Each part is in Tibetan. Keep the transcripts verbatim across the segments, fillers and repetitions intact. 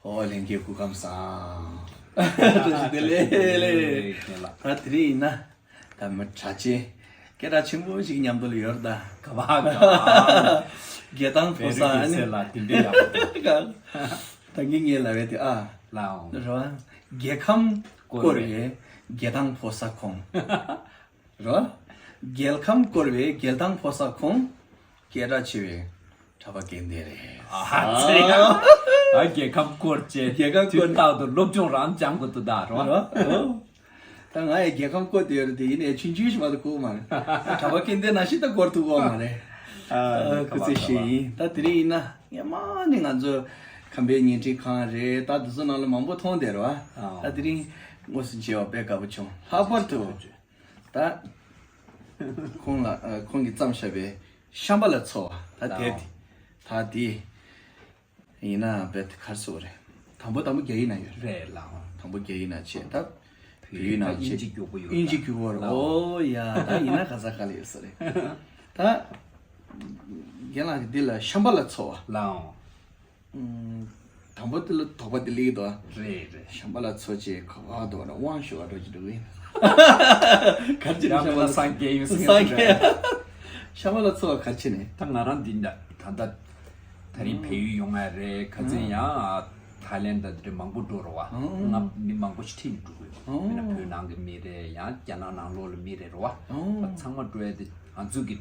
ཨོ་ལྷན་རྒྱས་སྐུ་ཁམས་བཟང་། བཀྲ་ཤིས་བདེ་ལེགས། ལེགས་ལེགས། ད་དེ་རིང་ཡིན་ན་ད་མི་གྲྭ་ཆེན་སྐད་གྲགས་ཆེན་པོ་ཞིག་མཉམ་དུ་ལ་ཡོད་རེད་ད། ག་བ་ག་བ། རྒྱལ་ཐང་ཕོ་གསར་ཨ་ནི། བེ་རི་གི་སེ་ལ་དེ་འདྲའི་ཡག་པོ་འདུག་ད་གིན་ངས་ལབ་ཡས་དེ་ཨ། ལའོ། རེད་བ། རྒྱལ་ཁམས་བསྐོར་བའི་རྒྱལ་ཐང་ཕོ་གསར་ཁོང་། རོ། རྒྱལ་ཁམས་བསྐོར་བའི་རྒྱལ་ཐང་ཕོ་གསར་ཁོང་། སྐད་གྲགས་ཆེ་བའི་གྲྭ་པ་སྐལ་ལྡན་རེད། ཨ་ཙི་ཡ། ཨ་རྒྱལ་ཁམས་བསྐོར་བྱས། རྒྱལ་ཁམས་བསྐོར། དུས་རྟག་ཏུ་སློབ་སྦྱོང་རང་སྦྱང་དགོས་འདུག་ད་རོ། རོ། ད་ང་ཡི་རྒྱལ་ཁམས་བསྐོར་དེ་ཡོད་རེད་དེ་ཡིན་ནའི་ཆུང་ཆུང་ཞིག་མ་གཏོགས་བསྐོར་མ་རེད། གྲྭ་པ་སྐལ་ལྡན་ནང་བཞིན་ད་བསྐོར་ཐུབ་ཀྱི་ཡོད་མ་རེད། ཨ་སྐུ་ཚེ་ཞེ་ཡིན། ད་དེ་རིང་ཡིན་ན་ངས་མ་ནི་ང་ཚོ་ཁམས་པའི་བརྙན་འཕྲིན་ཁང་རེད་ད་དེ་ཚོ་ནང་ལ་མང་པོ་མཐོང་བསྡད་རོ། ཨ། ད་དེ་རིང་དངོས་སུ་མཇལ་བ་དཔེ་དགའ་པོ་བྱུང་། ལྷག་པར་དུ། ད། ཁོང་ལ་ཨ། ཁོང་གིས་བརྩམས་བཞག་པའི་ཤམ་བྷ་ལ་ཚོ་བ་ད་དེབ་དེ། ད་དེ། ཡིན་ན་རྦད་དེ་གར་སོ་རེད། དང་པོ་དང་པོ་རྒྱ་ཡིག་ན་ཡོད་རེད། རེད་ལགས། དང་པོ་རྒྱ་ཡིག་ན་བྱས་ད། བོད་ཡིག་ན་བྱས། དབྱིན་ཇི་བསྒྱུར་གྱི་ཡོད་དབྱིན་ཇི་ད། བསྒྱུར་གྱི་ཡོད་རེད། ལགས། ཨོ་ཡ་ད་ཡིན་ན་ག་ས་ག་ལ་ཡོད་ས་རེད། ད། རྒན་ལགས་ཀྱིས་འདི་ལ་ཤམ་བྷ་ལ་ཚོ་བ། ལགས། དང་པོ་དེ་ལ་དོགས་པ་དེ་སླེབས་འདུག་ཨ། རེད་རེད། ཤམ་བྷ་ལ་ཚོ་ཅེས་ག་བ་འདུག་ན་དབང་ཞུ་བ་འགྲོ་གི་འདུག་ཡིན། ག་ཅི་རེད་ཤམ་བྷ་ལ་སངས་རྒྱས་ཡིན་སངས་རྒྱས། ཤམ་བྷ་ལ་ཚོ་བ་ག་ཅི་ནས། ད་ང་རང་འདི་འདྲ་ད་ལྟ་ད་རིང་བལ་ཡུལ་ཡོང་ང་རེད། ཁ་ཚན་ཡང་ཐའི་ལེན་ད་དེ་འདྲ་མང་པོ་འགྲོ་རོ་བ། ང་མི་མང་པོ་ཞིག་ཁྲིད་ནས་འགྲོ་གི་ཡོད། མིན་ན་བོད་ནང་གི་མི་རེད། ཡང་རྒྱ་ནག་ནང་ལོགས་ལ་མི་རེད་རོ་བ། ཚང་མ་འགྲོ་ཡ་དེ་ང་ཚོ་གི་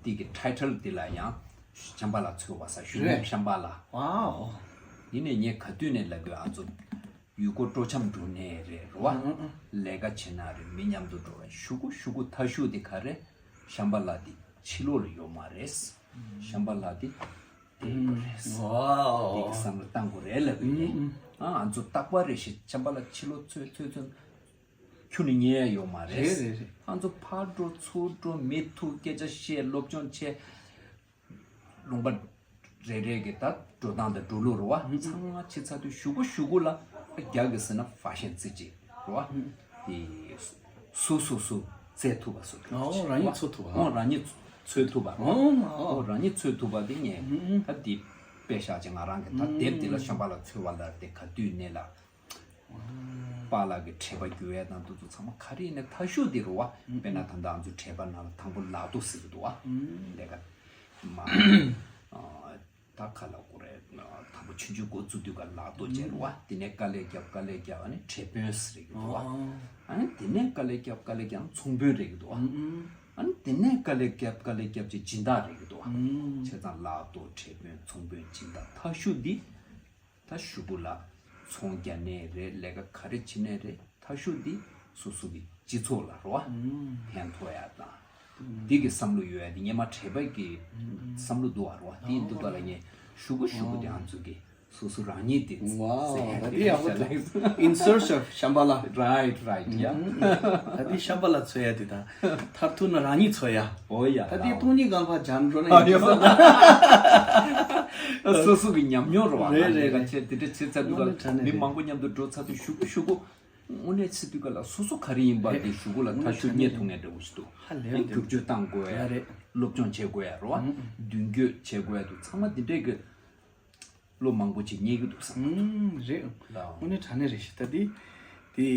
དེ་གི་ཊའི་ཊལ་དེ་ལ་ཡང་། ཤམ་བྷ་ལ་ཚོ་བ་ས་ཞུ་རེད། ཤམ་བྷ་ལ། ཝའོ། ཡིན་ནའི་ངས་ག་དུས་ནས་ལབ་དགོས་ཨ་ཚོ། ཡུལ་སྐོར་སྤྲོ་འཆམ་འགྲོ་ནས་རེད་རོ་བ། ལས་ཀ་བྱེད་ན་རེད། མི་མཉམ་དུ་འགྲོ་རེད། ཞུ་གུ་ཞུ་གུ་ཐ་ཤུ་དེ་ག་རེད། ཤམ་བྷ་ལ་དེ་ཕྱི་ལོགས་ལ་ཡོད་མ་རེད། ཤམ་བྷ་ལ་དེ་དེ་ཡོད་རེད། ཝའོ། དེ་གི་བསམ་བློ་བཏང་དགོས་རེད་ལབ་དགོས་རེད། ཨ་ང་ཚོ་རྟག་པར་རེ་ཞིག་ཤམ་བྷ་ལ་ཕྱི་ལོགས་ཚོད་ཚོད་ཚོད། ཁྱོན་ནས་ཉལ་ཡ་ཡོད་མ་རེད། རེད་རེད་རེད། ང་ཚོ་ཕར་འགྲོ་ཚུར་འགྲོ་མི་ཐུག་སྐད་ཆ་བཤད་སློབ་སྦྱོང་བྱས། ལུང་པ་རེ་རེ་གི་ད་འགྲོ་སྟངས་དང་འགྲོ་ལུགས་རེད་བ། ཚང་མ་ཕྱི་ཚ་དུས་ཞུ་གུ་ཞུ་གུ་ལ་རྒྱ་གི་ཟེར་ན་ཧྥ་ཤན་རྩི་ཅིག་རེད་བ། དེ་སུ་སུ་སུ་རྩེད་ཐུབ་པ་སུ་ཨོ་རང་ཉིད་འཚོ་ཐུབ་པ། ཨོ་རང་ཉིད་འཚོ་ཐུབ་པ་རེད་བ། ཨོ་རང་ཉིད་འཚོ་ཐུབ་པ་དེ་ངས་ད་དེ་དཔེ་བཞག་ཅིག་ང་རང་གི་ད་དེབ་དེ་ལ་ཤམ་བྷ་ལ་འཚོ་བ་ལ་དེ་ག་དུས་ནས་ལ། པཱ་ལགས་ཀྱི་དྲེག་པ་རྒྱུག་ཡས་དང་འདི་ཚོ་ཚང་མ་ག་རེ་ཡིན་ན་ཐ་ཤུ་དེ་རེད་བ། དཔེར་ན་ད་ལྟ་ང་ཚོ་དྲེག་པ་ནང་ལ་དང་པོ་ལག་རྡོ་ཟེར་གྱི་འདུག་བ། ལས་ཀ་མ་ད་ཁ་ལ་གོ་རེད། དང་པོ་ཆུང་ཆུང་འགོ་བཙུགས་དུས་ཀ་ལག་རྡོ་བྱས་རེད་བ། དེ་ནས་དཀའ་ལས་རྒྱབ་དཀའ་ལས་རྒྱབ་ཨ་ནི་དྲེད་དཔོན་ཟེར་གྱི་འདུག་བ། ཨ་ནི་དེ་ནས་དཀའ་ལས་རྒྱབ་དཀའ་ལས་རྒྱབ་ཚོང་དཔོན་རེད་གྱི་འདུག་བ། ཨ་ནི་དེ་ནས་དཀའ་ལས་རྒྱབ་དཀའ་ལས་རྒྱབ་ཅིག་སྦྱིན་བདག་རེད་གྱི་འདུག་བ། བྱས་ཙང་ལག་རྡོ་དྲེད་དཔོན་ཚོང་དཔོན་སྦྱིན་བདག་ཐ་ཤུ་འདི། ད་ཞུ་གུ་ལ་ཚོང་རྒྱག་ནས་རེད། ལས་ཀ་ག་རེ་བྱེད་ནས་རེད། ཐ་ཤུ་འདི་སོ་སོ་གི་སྤྱི་ཚོགས་ལ་རོ་བ་ཕན་ཐོགས་ཡ་དང་འདི་གི་བསམ་བློ་ཡོད་ཡ་དེ་སྔོན་མ་དྲེག་པ་གི་བསམ་བློ་འདུག་བ་རོ་བ། དེ་འདུག་ག་ལ་ངས་ཞུ་གུ་ཞུ་གུ་དེ་ཨང་ཚོ་གི་སོ་སོ་རང་ཉིད་དེ་ཝའོ་ད་དེ་ཡག་པོ་འདུག In search of Shambhala. Right, right, yeah. ད་དེ་ཤམ་བྷ་ལ་འཚོལ་ཡ་དེ་དང་མཐར་ཐུག་ན་རང་ཉིད་འཚོལ་ཡ། ཨོ་ཡ། ད་དེ་སྟོང་ཉིད་གང་ལ་བྱ་འགྲོ་ན་ཡོད་ས། སོ་སོ་གི་ཉམས་མྱོང་རོ་བ། རེད་རེད་རེད། ལས་ཀ་བྱས་དེ་འདྲ་བྱེད་ཚར་དུས་ཀ་ལ་མི་མང་པོ་མཉམ་དུ་འགྲོ་ཚར་དུས་ཞུ་གུ་ཞུ་གུ་དངོས་གནས་བྱེད་དུས་ཀ་ལ་སོ་སོ་ག་རེ་ཡིན་པ་དེ་ཞུ་གུ་ལ་ཐ་ཤུ་རྙེད་ཐུབ་ངེས་འདྲ་བོ་ཞིག་འདུག་ཧ་ལས་ཡང་བསྒྱུར་བཅོས་བཏང་དགོས་ཡ་རེད། སློབ་སྦྱོང་བྱེད་དགོས་ཡ་རོ་བ། མདུན་སྐྱོད་བྱེད་དགོས་ཡ་འདུག་ཚང་མ་དེ་འདྲས་གི་བློ་མང་པོ་ཅིག་རྙེད་ཀྱི་འདུག་བསམ། ཨུམ་རེད། ལའོ། དངོས་གནས་དྲང་གནས་རེད་ཤག་ད་འདི་འདི་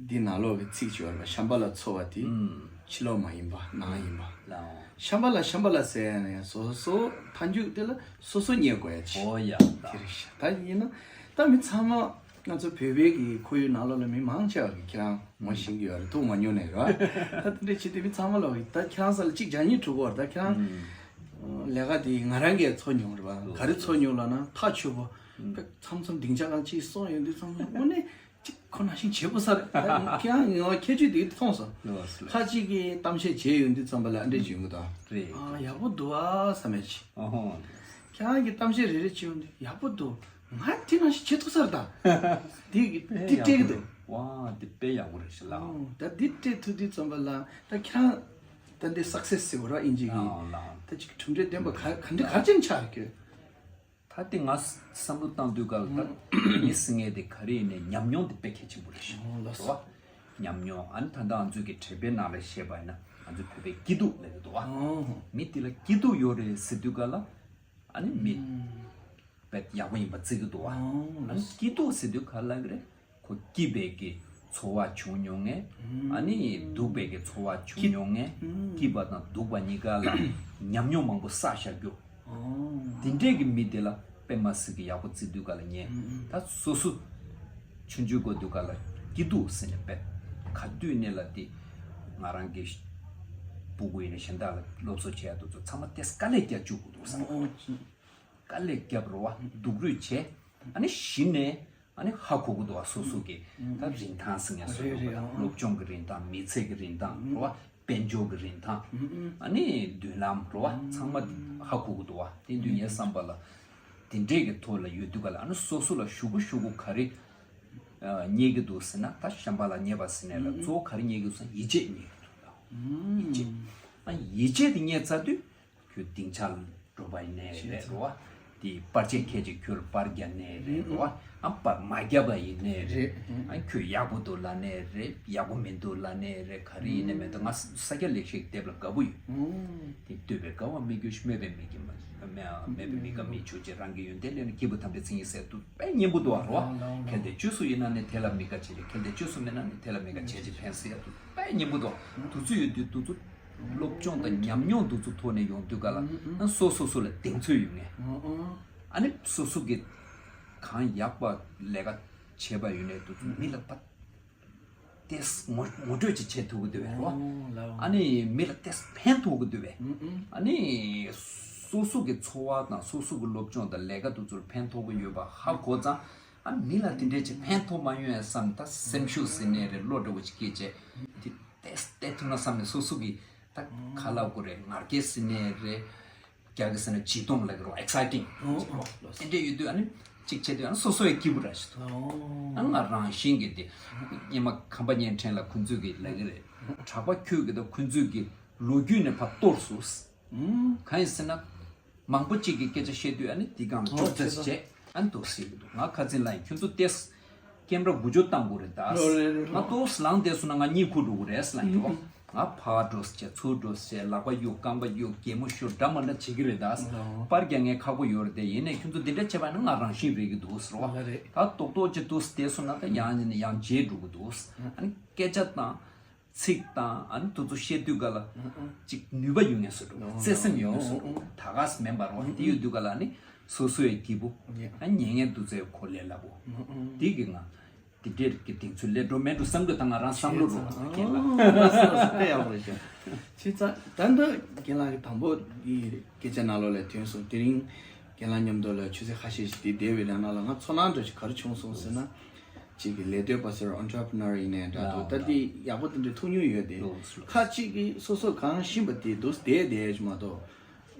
འདི་ནང་ལོགས་ཀྱི་ཚིག་ཅིག་ཡོད་རེད་པ། ཤམ་བྷ་ལ་འཚོལ་བ་དེ་ཕྱི་ལོགས་མ་ཡིན་པ་ནང་ཡིན་པ། ལའོ། ཤམ་བྷ་ལ་ཤམ་བྷ་ལ་ཟེར་ཡ་ནས་སོ་སོ་མཐའ་མཇུག་དེ་ལ་སོ་སོ་རྙེད་དགོས་ཡ་ཅིག་ཨོ་ཡ། དེ་རེད་ཤག་ད་ཡིན་ན་ད་མི་ཚང་མ་ང་ཚོ་བོད་པའི་གི་ཁོར་ཡུག་ནང་ལོགས་ལ་མི་མང་ཆེ་བ་གི་ཁྱེད་རང་ངོ་ཤེས་ཀྱི་ཡོད་རེད། ཐུག་མ་མྱོང་ནས་རེད་པ། ད་དེ་འདྲ་བྱེད་དུས་མི་ཚང་མ་ལོག་གི་ད་ཁྱེད་རང་ས་ལ་གཅིག་སྦྱང་སྙིང་བྲོ་གི་ཡོད་རེད། ད་ཁྱེད་རང་ལས་ཀ་དེ་ང་རང་གིས་འཚོལ་མྱོང་རེད་པ། ག་རེ་འཚོལ་མྱོང་ལབ་ན་ཐག་ཆོད་པོ། མཚམས་མཚམས་སྡིངས་ཆ་སྒང་གཅིག་སོང་ཡོང་དུས་ཚང་མ་དངོས་གནས་གཅིག་ཁོ་ནང་བཞིན་བྱེད་དགོས་ས་རེད། ད་ཁྱེད་རང་ངོ་ཁྱད་ཆོས་དེ་མཐོང་སོང་། ཁ་ཅིག་གིས་གཏམ་བཤད་བྱས་ཡོང་དུས་ཙམ་པ་ལ་ཨ་འདྲས་བྱེད་ཡོང་གི་འདུག་རེད། ཨ་ཡག་པོ་འདུག་ཨ་བསམ་ཡ་ཅིག་ཁྱེད་རང་གིས་གཏམ་བཤད་རེ་རེ་བྱས་ཡོང་དུས་ཡག་པོ་འདུག་ང་དེ་ནང་བཞིན་བྱེད་ཐུབ་ས་རེད་ད། དེ་དེ་སྤྲད་ཀྱི་འདུག་ཝ་དེ་དཔེ་ཡག་པོ་རེད་ཤག་ལགས། ད་འདི་སྤྲད་ཐུབ་དུས་ཙམ་པ་ལ་ད་ཁྱེད་རང་ད་འདི་སག་སེ་སི་ཟེར་བ་ར་ཨིན་ཇི་གི་ད་ཅིག་གྲུབ་འབྲས་ལྡན་པ་ག་ག་འདྲ་ག་རེ་ཅན་ཆགས་ཡོད། ད་དེ་ང་བསམ་བློ་བཏང་དུས་ག་ལ་ད་མི་ཟེར་མཁན་དེ་ག་རེ་ཡིན་ནའི་ཉམས་མྱོང་དེ་དཔེ་གལ་ཆེན་པོ་རེད་ཤག་ཨོ་ལགས་སོ། རེད་བ། ཉམས་མྱོང་ཨ་ནི་ད་ལྟ་ང་ཚོའི་གི་དྲེག་པའི་ནང་ལ་བཤད་པ་ཡིན་ན་ང་ཚོའི་བོད་པའི་སྐྱིད་སྡུག་ལབ་ཀྱི་འདུག་བ། ཨོ། མི་དེ་ལ་སྐྱིད་སྡུག་ཡོད་རེད་ཟེར་དུས་ག་ལ་ཨ་ནི་མི། ཨུམ། དཔེ་ཡག་པོ་ཡིན་པ་བརྩི་གི་འདུག་བ། ཨོ་ཨ་ནི་སྐྱིད་སྡུག་ཟེར་དུས་ག་ལབ་ཀྱི་རེད། ཁོ་སྐྱིད་པའི་གི་ཚོར་བ་བྱུང་མྱོང་ངེས། ཨ་ནི་སྡུག་པའི་གི་ཚོར་བ་བྱུང་མྱོང་ངེས། སྐྱིད་པ་དང་སྡུག་པ་གཉིས་ཀ་ལ་ཉམས་མྱོང་མང་པོ་བསགས་བཞག་རྒྱུ། དེ་འདྲས་ཀྱི་མི་དེ་ལ་དཔེ་མ་སྲིད་ཀྱི་ཡག་པོ་བརྩི་དུས་ག་ལ་ཉན། ད་སོ་སོ་ཆུང་ཆུང་གོ་དུས་ག་ལ་སྐྱིད་སྡུག་ཟེར་ནས་དཔེ་ག་དུས་ནས་ལ་དེ་ང་རང་གི་སྤུ་གུ་ཡིན་ན་གཞན་དག་ལ་སློབ་གསོ་བྱས་ཡ་དུས་ཚོ་ཚང་མ་ཏེས་དཀའ་ལས་རྒྱག་བཅུག་དགོས་འདུག་བསམ། དཀའ་ལས་རྒྱབ་རོ་བ་སྡུག་རུས་བྱས། ཨ་ནི་གཞི་ནས་ཨ་ནི་ཧ་གོ་གི་འདུག་བ། སོ་སོ་གི་ད་རིན་ཐང་ཟེར་ངན་སོ་རེད་རེད་རེད། ཨང་། སློབ་སྦྱོང་གི་རིན་ཐང་། མི་ཚེ་གི་རིན་ཐང་རོ་བ། དཔལ་འབྱོར་གི་རིན་ཐང་། ཨ་ནི་མདུན་ལམ་རོ་བ་ཚང་མ་ཧ་གོ་གི་འདུག་བ། དེ་དུས་ངའི་བསམ་པ་ལ་དེ་འདྲས་ཀྱི་ཐོག་ལ་ཡོད་དུས་ག་ལ་ཨ་ནི་སོ་སོ་ལ་ཞུ་གུ་ཞུ་གུ་ག་རེ་རྙེད་ཀྱི་འདུག་ཟེར་ན། ད་གཞན་པ་ལ་རྙེད་པ་ཟེར་ནས་ལ་གཙོ་བོ་ག་རེ་རྙེད་ཀྱི་འདུག་ཟེར་ན་ཡིད་ཆེས་རྙེད་ཀྱི་འདུག་ལ། ཡིད་ཆེས། ཨ་ཡིད་ཆེས་དེ་རྙེད་ཚར་དུས་ཁྱོད་སྡིངས་ཆ་ལ་འགྲོ་བ་ཡིན་ནའི་རེད་རོ་བ། དེ་པར་ཆས་ཁྱེད་ཀྱིས་ཁྱོད་པར་རྒྱག་ནའི་རེད་རོ་བ། ཨ་པར་མ་རྒྱབ་པ་ཡིན་ནའི་རེད། རེད། ཨ་ཁྱོད་ཡག་པོ་འདུག་ལབ་ནའི་རེད། ཡག་པོ་མི་འདུག་ལབ་ནའི་རེད། ག་རེ་ཡིན་ནའི་མེད་དུ་ང་ས་སྐྱ་ལེགས་བཤད་ཀྱི་དེབ་ལ་དགའ་པོ་ཡོད། དེ་བསྟོད་པའི་དགའ་བ་མི་དགོས་ཤིང་། སྨོད་པའི་མི་དགེ་མ་སྨོད་པའི་མི་དགའ་མི་བྱུང་ཅེས། རང་གི་ཡོན་ཏན་ལས་ནི། སྐྱེས་བུ་དམ་པའི་མཚན་ཉིད་ཟེར་དུས་དཔེ་སྙན་པོ་འདུག་བ་རོ་བ། གལ་ཏེ་བཅོས་སུ་ཡིན་ན་ནི། དེ་ལ་མི་དགའ་བྱེད་ཅིང་། གལ་ཏེ་བཅོས་སུ་མེད་ན་ནི། དེ་ལ་མི་དགའ་བྱེད་ཅིང་ཕན་ཟེར་ཡ་དུས་དཔེ་སྙན་པོ་འདུག་དུས་ཚོད་ཡོད་དུས་དུས་ཚོད་སློབ་སྦྱོང་དང་ཉམས་མྱོང་དུས་ཚོད་ཐོག་ནས་ཡོང་དུས་ག་ལ་ཨ་སོ་སོ་སོ་ལ་གདེང་ཚོད་ཡོད་ངེས། ཨ་ནི་སོ་སོ་གི་གང་ཡག་པ་ལས་ཀ་བྱས་པ་ཡོད་ནས་དུས་ཚོད་མི་ལ་ད་ཏེས་ངོ་ངོ་སྤྲོད་ཅིག་བྱེད་ཐུབ་ཀྱི་འདུག་བས་རོ། ཨོ་ལའོ། ཨ་ནི་མི་ལ་ཏེས་ཕན་ཐོགས་ཀྱི་འདུག་བས། ཨ་ནི་སོ་སོ་གི་འཚོ་བ་དང་སོ་སོ་གི་སློབ་སྦྱོང་དང་ལས་ཀ་དུས་ཚོད་ཕན་ཐོགས་ཀྱི་ཡོད་པ་ཧ་གོ་ཙང་། ཨ་མི་ལ་དེ་འདྲས་ཅིག་ཕན་ཐོགས་མ་ཡོང་ཡ་བསམ། ད་སེམས་ཤུགས་ཟེར་ནའི་རེད། བློ་འདྲ་བོ་ཅིག་སྐྱེས་བྱས་དེ་ཏེས་ཏེ་ཐུབ་ན་བསམ་ནས་སོ་སོ་གི་ད་ག་ལབ་དགོས་རེད། ངར་སྐད་ཟེར་ནའི་རེད། རྒྱ་གི་ཟེར་ན་ཇི་གཏོང་ལབ་ཀྱི་རེད་བ། ཨེག་སའི་ཊིང་། ཨོ་ཨོ་ལོ། དེ་འདྲས་ཡོད་དུས་ཨ་ནི་གཅིག་བྱས་དུས་ཨ་ནི་སོ་སོ་ཡི་སྐྱིད་པོ་ར་ཞིག་འདུག་ཨོ། ཨ་ང་རང་བཞིན་གྱི་དེ་སྙེ་མ་ཁམས་པ་གཉན་ཕྲན་ལ་ཁོང་ཚོས་ཀྱི་ལབ་ཀྱི་རེད། གྲགས་པ་ཁྱོད་ཀྱི་དང་ཁོང་ཚོས་ཀྱི་ལོ་རྒྱུས་ནས་ཕར་གཏོར་སོང་། གང་ཡིན་ཟེར་ན། མང་པོ་གཅིག་གིས་སྐད་ཆ་བཤད་དུས་ཨ་ནི་འདི་སྒང་ལ་ཨོ་ཅོག་ཙེ་ཙེ་བྱས་ཨ་ནི་འདུག་ཟེར་གྱི་འདུག་ང་ཁ་ཚིག་ལ་ཡིན། ཁྱོད་ཚོ་ཏེས་ཀེམ་ར་དགུ་བཅུ་བཏང་དགོས་རེད་ད། ལོ་རེད་རེད། ང་ཏོག་ཙམ་ལངས་བསྡད་སོང་ན་ང་གཉིད་ཁུག་འགྲོ་གི་རེད་ཟེར་ལབ་ཀྱི་འདུག་ང་ཕར་འགྲོ་ཟེར་བྱས་ཚུར་འགྲོ་ཟེར་བྱས་ལག་པ་གཡུག་རྐང་པ་གཡུག་གད་མོ་ཤོར་འདྲ་མ་འདྲ་བྱེད་ཀྱི་རེད་ད། ཨོ། པར་རྒྱག་མཁན་ཁག་པོ་ཡོད་རེད་དེ། ཡིན་ནའི་ཁྱོད་ཚོ་འདི་འདྲ་བྱས་པ་ཡིན་ན་ང་རང་བཞིན་རེད་ཀྱི་འདུག་ཟེར་བ། ལ་རེད། ད་རྡོག་རྡོག་ཅིག་འདུག་བསྡད་སོང་ན་ད་ཡང་ཡང་བརྗེད་འགྲོ་གི་འདུག་ཨ་ནི་སྐད་ཆ་དང་། ཚིག་དང་ཨ་ནི་དུས་ཚོད་བཤད་དུས་ག་ལ་ཅིག་ནུས་པ་ཡོད་ངེས་སུ་འགྲོ། བརྩེ་སེམས་ཡོད་ངེས་སུ་འགྲོ། ད་ག་སེ་མེན་པ་རོ། དེ་ཡོད་དུས་ག་ལ་ནི་སོ་སོ་ཡི་སྐྱིད་པོ། ཨ་ཉན་ངན་དུས་ཚོད་ཁོ་ལས་སླ་པོ། དེ་གི་ང་དེ་འདྲའི་གི་གདེང་ཚོད་ལས་འགྲོ་མེད་འགྲོ་བསམ་གི་ད་ང་རང་བསམ་བློ་རོ་རྒན་ལགས། དཔེ་ཡག་པོ་རེད་ཤག་ཁྱེད་ཚ་ད་འདི་རྒན་ལགས་ཀྱི་དང་པོ་གི་སྐད་ཆ་ནང་ལོགས་ལ་ཐོན་སོང་། དེ་རིང་རྒན་ལགས་མཉམ་དུ་ལ་ཆུ་ཚོད་ཁ་ཤས་ཤིག་དེ་བསྡད་པའི་ནང་ལ་ང་ཚོར་སྣང་འདྲ་ཞིག་ག་རེ་བྱུང་སོང་ཟེར་ན། གཅིག་གི་ལས་གཏོད་པ་ཟེར་བ་ཨོན་ཊར་པི་ནར་ཡིན་ནའི་འདྲ་འདུག་ད་འདི་ཡག་པོ་དེ་འདྲ་ཐུག་མྱོང་ཡོད་དེ། ཁ་ཅིག་གིས་སོ་སོ་གང་ཤེས་པ་དེ་འདུག་བསྡད་བསྡད་ཡ་ཅིག་མ་གཏོགས།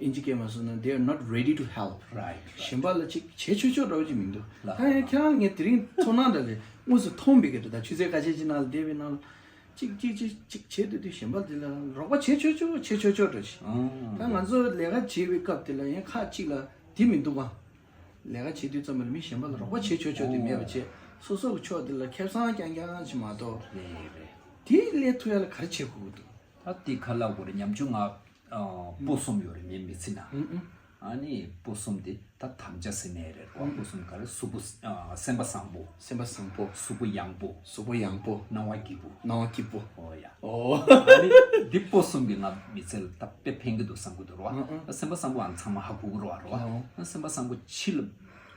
ཨིན་ཇི་སྐད་མ་སོང་ན། They are not ready to help. རའིཊ་རའིཊ། གཞན་པ་ལ་ཅིག་བྱེད་ཆོག་ཆོག་འདྲ་བོ་ཅིག་མི་འདུག་ད་ཡང་ཁྱེད་རང་ངས་དེ་རིང་ཚོར་སྣང་འདྲ་རེད། དངོས་སུ་མཐོང་བའི་གི་འདྲ། ད་ཆུ་ཚོད་ཁ་ཤས་ཅིག་ནང་ལ་བསྡད་པའི་ནང་ལ་ཅིག་ཅིག་ཅིག་ཅིག་བྱེད་འདོད་དུས་གཞན་པ་དེ་ལ་རོགས་པ་བྱེད་ཆོག་ཆོག་བྱེད་ཆོག་ཆོག་འདྲ་ཞིག་ད་ང་ཚོ་ལས་ཀ་བྱེད་པའི་སྐབས་དེ་ལ་ཡང་ཁ་ཅིག་ལ་དེ་མི་འདུག་ག་ལས་ཀ་བྱེད་དུས་ཙམ་པ་ལ་མི་གཞན་པ་ལ་རོགས་པ་བྱེད་ཆོག་ཆོག་དེ་མེད་པ་བྱས། སོ་སོ་གི་ཕྱོགས་དེ་ལ་ཁེ་བཟང་རྐྱང་རྐྱང་ཅིག་མ་གཏོགས། རེད་རེད། དེ་སླེབས་ཐུབ་ཡ་ལ་ག་རེ་བྱེད་དགོས་ཀྱི་འདུག་ད་དེ་ག་ལབ་དགོས་རེད། ཉམ་ཆུང་ང་ཨ་སྤུ་གསུམ་ཡོད་རེད། ངའི་མི་ཚེ་ནང་། ཨ་ནི་སྤུ་གསུམ་དེ་ད་དམ་བཅའ་ཟེར་ནའི་རེད་རོ། སྤུ་གསུམ་ག་རེ། གཟུགས་པོ་ཨ་སེམས་པ་བཟང་པོ། སེམས་པ་བཟང་པོ། གཟུགས་པོ་ཡངས་པོ། གཟུགས་པོ་ཡངས་པོ། སྣང་བ་སྐྱིད་པོ། སྣང་བ་སྐྱིད་པོ། ཨོ་ཡ། ཨོ། ཨ་ནི་འདི་སྤུ་གསུམ་གྱིས་ང་མི་ཚེ་ལ་ད་དཔེ་ཕན་གྱི་འདུག་བསམ་གྱི་འདུག་རོ། ཨ་སེམས་པ་བཟང་པོ་ཨ་ཚང་མ་ཧ་གོ་གི་རོ་བ་རོ། ཨ་སེམས་པ་བཟང་པོ་ཕྱི་ལ་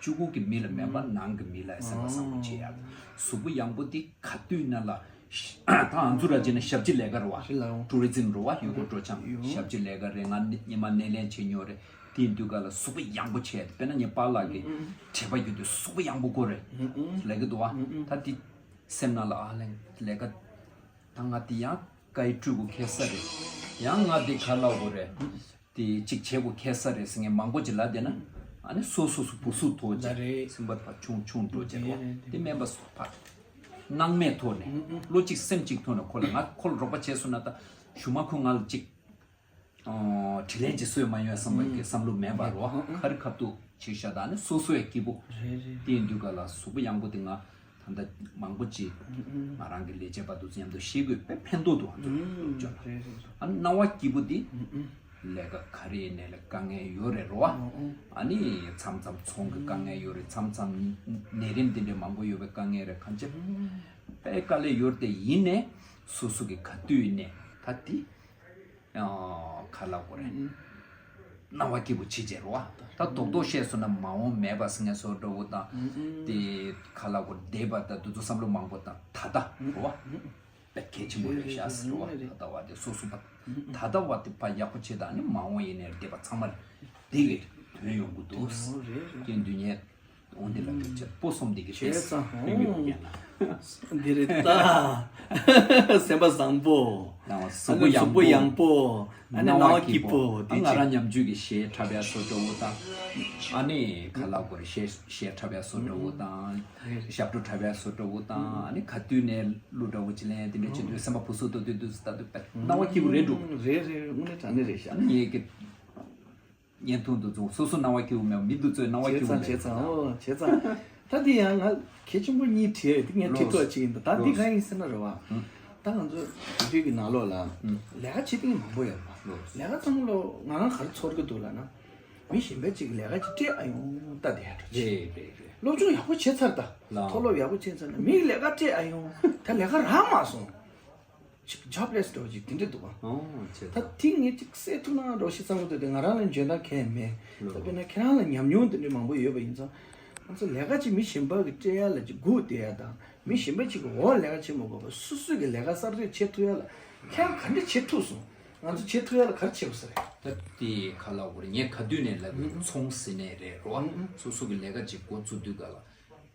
གཅིག་པུ་གི་མི་ལ་མེད་པར་ནང་གི་མི་ལ་སེམས་པ་བཟང་པོ་བྱེད་ཡ། གཟུགས་པོ་ཡངས་པོ་འདི་ག་དུས་ན་ལ། ད་ང་ཚོ་ར་བྱས་ན་ཞབས་ཕྱི་ལས་ཀ་རེད་བ། ཊུ་རི་ཛིམ་རེད་བ། ཡུལ་སྐོར་སྤྲོ་འཆམ། ཞབས་ཕྱི་ལས་ཀ་རེད། ང་སྔོན་མ་སྣེ་ལེན་བྱེད་མྱོང་རེད། དེ་ཡིན་དུས་ག་ལ་གཟུགས་པོ་ཡངས་པོ་བྱས། དཔེར་ན་ངའི་པཱ་ལགས་ཀྱི་དྲེག་པ་ཡོད་དུས་གཟུགས་པོ་ཡངས་པོ་དགོས་རེད་ལབ་ཀྱི་འདུག་བ། ད་དེ་སེམས་ནང་ལ་ཨ་ལས་ལས་ཀ་ད་ང་དེ་ཡང་བཀའ་ཡི་སྤྲུལ་སྐུ་ཁེལ་ས་རེད། ཡང་ང་དེ་ག་ལབ་དགོས་རེད། དེ་གཅིག་བྱེད་དགོས་ཁེལ་ས་རེད་ཟེར་མཁན་མང་པོ་ཅིག་ལབ་བསྡད་ན། ཨ་ནི་སོ་སོ་སོ་སྦུ་སུ་ཐོག་ཅིག་ལ་རེད། སེམས་པ་ཕར་ཆུང་ཆུང་འགྲོ་ཅིག་རེད་བ། དེ་མེད་པ་སོ་ཕར་སྣང་མེད་ཐོག་ནས་བློ་གཅིག་སེམས་གཅིག་ཐོག་ནས་ཁོ་ལ་ང་ཁོ་ལ་རོགས་པ་བྱས་སོང་ན་ད་གཞུག་མ་ཁོ་ང་ལ་ཅིག་ཨོ་དྲིན་ལན་ཅིག་གསོས་མ་ཡོང་བསམ་པའི་གི་བསམ་བློ་མེད་པ་རོ། ཁ་རི་ཁ་ཐུག་བྱས་ཤག་ད་ནི་སོ་སོ་ཡ་སྐྱིད་པོ། རེད་རེད། དེ་ཡིན་དུས་ག་ལ་གཟུགས་པོ་ཡངས་པོ་དེ་ང་ད་ལྟ་མང་པོ་ཅིག་ང་རང་གི་ལས་བྱེད་པ་དེ་ཚོ་མཉམ་དུ་ཤེས་དགོས། དཔེ་ཕན་ཐོགས་འདུག་ང་ཚོ་སློབ་སྦྱོང་ལ། རེད་རེད། ཨ་སྣང་བ་སྐྱིད་པོ་དེ་ ལས་ཀ་ག་རེ་ཡིན་ནའི་ལས་དཀའ་ངལ་ཡོད་རེད་རོ་བ། ཨ་ནི་མཚམས་མཚམས་ཚོང་གི་དཀའ་ངལ་ཡོད་རེད། མཚམས་མཚམས་ནད་རིམས་འདི་འདྲའི་མང་པོ་ཡོད་པའི་དཀའ་ངལ་རེད། གང་ཅི་དཔེ་དཀའ་ལས་ཡོད་རེད་དེ། ཡིན་ནའི་སོ་སོ་གི་ག་དུས་ཡིན་ནའི་ད་དེ་ག་ལབ་དགོས་རེད། སྣང་བ་སྐྱིད་པོ་བྱེད་བྱེད་རོ་བ། ད་རྡོག་རྡོག་བཤད་སོང་ན་མ་འོངས་མེད་པ་ཟེར་མཁན་བཟོ་འདྲ་བོ་དང་། དེ་ག་ལབ་དགོས་རེད། འདས་པ་དང་དུས་ཚོད་བསམ་བློ་མང་པོ་དང་ད་ལྟ་རོ་བ། དཔེ་གལ་ཆེན་པོ་རེད་ཤག་ཟེར་བ། ད་ལྟ་བ་དེ་སོ་སོ་པ། ད་ལྟ་བ་དེ་ཕར་ཡག་པོ་བྱེད་དང་ནི་མ་འོངས་ཡིན་ནའི་འདས་པ་ཚང་མ་དེ་གི་དོན་ཡོང་གི་འདུག་དེ་འདུག་ཉེ་འོང་དེ་ལ་འདུག་ཅེས་པོ་སོམ་དེ་གི་བྱས་ཙང་ཧོ་ཡོང་ཡང་ན། འདི་རེད་ད། སེམས་པ་བཟང་པོ། གཟུགས་པོ་ཡག་པོ། ཨ་ནི་སྣང་བ་སྐྱིད་པོ། དེ་ང་རང་ཉམས་བཅོས་ཀྱི་གཞས་འཁྲབ་ཡ་སོ་འདྲ་བོ་དང་། ཨ་ནི་ག་ལབ་དགོས་རེད། གཞས་གཞས་འཁྲབ་ཡ་སོ་འདྲ་བོ་དང་། ཞབས་བྲོ་འཁྲབ་ཡ་སོ་འདྲ་བོ་དང་། ཨ་ནི་ག་དུས་ནས་གླུ་འདྲ་བོ་ཅིག་ལེན་དེ་འདྲ་བྱེད་དུས་སེམས་པ་བུ་སུ་ཏོ་ཏོ་དུས་སུ་ལྟ་དུས་དཔེ་སྣང་བ་སྐྱིད་པོ་རེད་འདུག་རེད་རེད། དངོས་གནས་དྲང་གནས་རེད་ཤག་ངེད་ཀྱི་བརྙན་ཐུང་དུ་ཚོ་སོ་སོ་སྣང་བ་སྐྱིད་པོ་མེད་མི་འདུག་ཚོའི་སྣང་བ་སྐྱིད་པོ་མེད་ཙང་བྱས་ཙང་། ཨོ་བྱས་ཙང་། ད་འདི་ཡང་ང་གལ་ཆེན་པོ་གཉིས་བྲིས་ཡོད། འདི་ངས་བྲིས་ཐུབ་ཅིག་ཡིན་ད། ད་འདི་གང་ཡིན་ཟེར་ན་རེད་བ། ད་ང་ཚོ་དུས་ཀྱི་ནང་ལོགས་ལ་ལས་ཀ་བྱེད་མཁན་མང་པོ་ཡོད་པ། ལས་ཀ་ཚང་མ་ལོ་ང་རང་ག་རེ་ཚོར་གི་འདུག་ལབ་ན། མི་གཞན་པ་ཅིག་ལས་ཀ་ཅིག་སྤྲད་ཨ་ཡོང་ལྟ་བསྡད་ཡ་འདྲ་ཅིག་རེད་རེད་རེད། སློབ་སྦྱོང་ཡག་པོ་བྱས་ཚར་ད། ལགས། མཐོ་སློབ་ཡག་པོ་བྱས་ཚར་ན་མིས་ལས་ཀ་སྤྲད་ཨ་ཡོང་། ད་ལས་ཀ་རག་མ་སོང་། ཅིག་ཇོབ་ལེ་སི་འདྲ་བོ་ཅིག་དེ་འདྲ་འདུག་ཨ། ཨོ་བྱས་ད་ཙང་། དེ་ངས་ཅིག་སེལ་ཐུབ་ན་འདྲ་བོ་ཞིག་བསམ་གི་འདུག་དེ་ང་རང་ལ་འཇོན་ཐང་གང་ཡང་མེད། ལགས། ད་དཔེར་ན་ཁྱེད་རང་ལ་ཉམས་མྱོང་དེ་འདྲ་མང་པོ་ཡོད་པ་ཡིན་ཙང་། ང་ཚོ་ལས་ཀ་ཅིག་མི་གཞན་པ་གིས་སྤྲད་ཡ་ལ་ཅིག་སྒུག་བསྡད་ཡ་དང་། མི་གཞན་པ་ཅིག་གི་འོག་ལས་ཀ་བྱེད་མ་དགོས་པར་སོ་སོ་གི་ལས་ཀ་གསར་གཏོད་བྱེད་ཐུབ་ཡ་ལ་ཁྱེད་རང་ག་འདྲ་བྱེད་ཐུབ་སོང་། ང་ཚོ་བྱེད་ཐུབ་ཡ་ལ་ག་རེ་བྱེད་དགོས་ས་རེད། ད་དེ་ག་ལབ་དགོས་རེད། ངས་ག་དུས་ནས་ལབ་དགོས། ཚོང་ཟེར་ནས་རེད་རོ་བ། སོ་སོ་གི་ལས་ཀ་ཅིག་འགོ་བཙུགས་དུས་ག་ལ།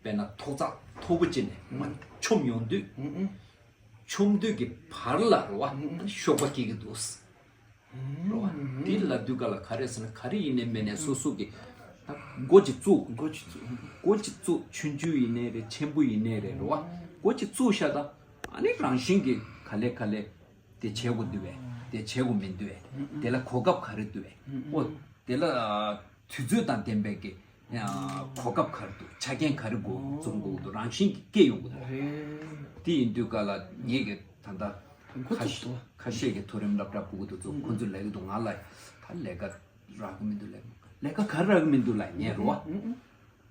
དཔེར་ན་ཐོག་བརྩེགས་མཐོ་པོ་ཅིག་ནས་མར་མཆོངས་ཡོང་དུས། མཆོངས་དུས་ཀྱི་བར་ལ་རོ་བ། ཤོག་པ་སྐྱེ་གི་འདུག་རོ་བ། དེ་ལབ་དུས་ག་ལ་ག་རེ་ཟེར་ན། ག་རེ་ཡིན་ནའི་མིན་ནའི་སོ་སོ་གི་ད་འགོ་ཅིག་བཙུགས། འགོ་ཅིག་བཙུགས། འགོ་ཅིག་བཙུགས། ཆུང་ཆུང་ཡིན་ནའི་རེད། ཆེན་པོ་ཡིན་ནའི་རེད་རོ་བ། འགོ་ཅིག་བཙུགས་ཤག་ད། ཨ་ནི་རང་བཞིན་གྱིས་ག་ལེ་ག་ལེ་དེ་བྱེད་དགོས་འདུག་བས། དེ་བྱེད་དགོས་མི་འདུག་བས། དེ་ལ་གོ་སྐབས་ག་རེ་འདུག་བས། ཨོ། དེ་ལ་དུས་ཚོད་དང་ལྡན་པའི་གི་གོ་སྐབས་ག་རེ་འདུག་ཆ་རྐྱེན་ག་རེ་དགོས་འཛོམས་དགོས་འདུག་རང་བཞིན་གྱིས་སྐྱེ་ཡོང་གི་འདུག་དེ་ཡིན་དུས་ག་ལ་ངེད་ཀྱི་ད་ལྟ་འགོ་ཁ་ཚུགས་འདུག་ཁ་ཤས་ཀྱི་མཐོ་རིམ་སློབ་གྲྭ་ཕྲུ་གུ་དེ་ཚོ་ཁོང་ཚོས་ལབ་ཀྱི་འདུག་ང་ལ་ད་ལས་ཀ་རག་གི་མི་འདུག་ལས་ལས་ཀ་ག་རེ་རག་གི་མི་འདུག་ལབ་ངས་རོ་བ།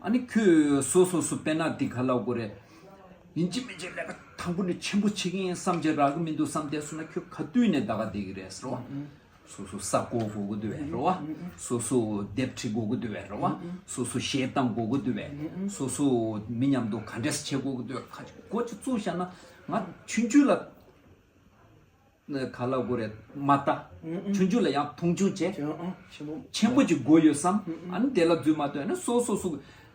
ཨ་ནི་ཁོས་སོ་སོ་སོ་དཔེར་ན་འདི་ག་ལབ་དགོས་རེད། ཡིན་གཅིག་མིན་གཅིག་ལས་ཀ་དང་པོ་ནས་ཆེན་པོ་བྱེད་ཀྱི་ཡིན་བསམ་བྱས་རག་གི་མི་འདུག་བསམ་བསྡད་སོང་ན་ཁྱོད་ག་དུས་ནས་ད་ག་བསྡད་ཀྱི་རེད་ཟེར་བ། སོ་སོ་ས་བརྐོ་དགོས་ཀྱི་འདུག་བས་རེད་བ། སོ་སོ་དེབ་བྲིས་དགོས་ཀྱི་འདུག་བས་རེད་བ། སོ་སོ་གཞས་བཏང་དགོས་ཀྱི་འདུག་བས། སོ་སོ་མི་མཉམ་དུ་ག་འདྲས་བྱེད་དགོས་ཀྱི་འདུག་ཁ་ཅིག་འགོ་ཅིག་བཙུགས་བཞག་ན་ང་ཆུང་ཆུང་ལ། ག་ལབ་དགོས་རེད། མ་ལྟ། ཆུང་ཆུང་ལ་ཡང་མཐོང་ཆུང་བྱས། ཆེན་པོ་ཆེན་པོ་ཅིག་དགོས་ཡོད་བསམ། ཨ་ནི་དེ་ལ་འཛུལ་མ་ཐུབ་ན་སོ་སོ་སོ་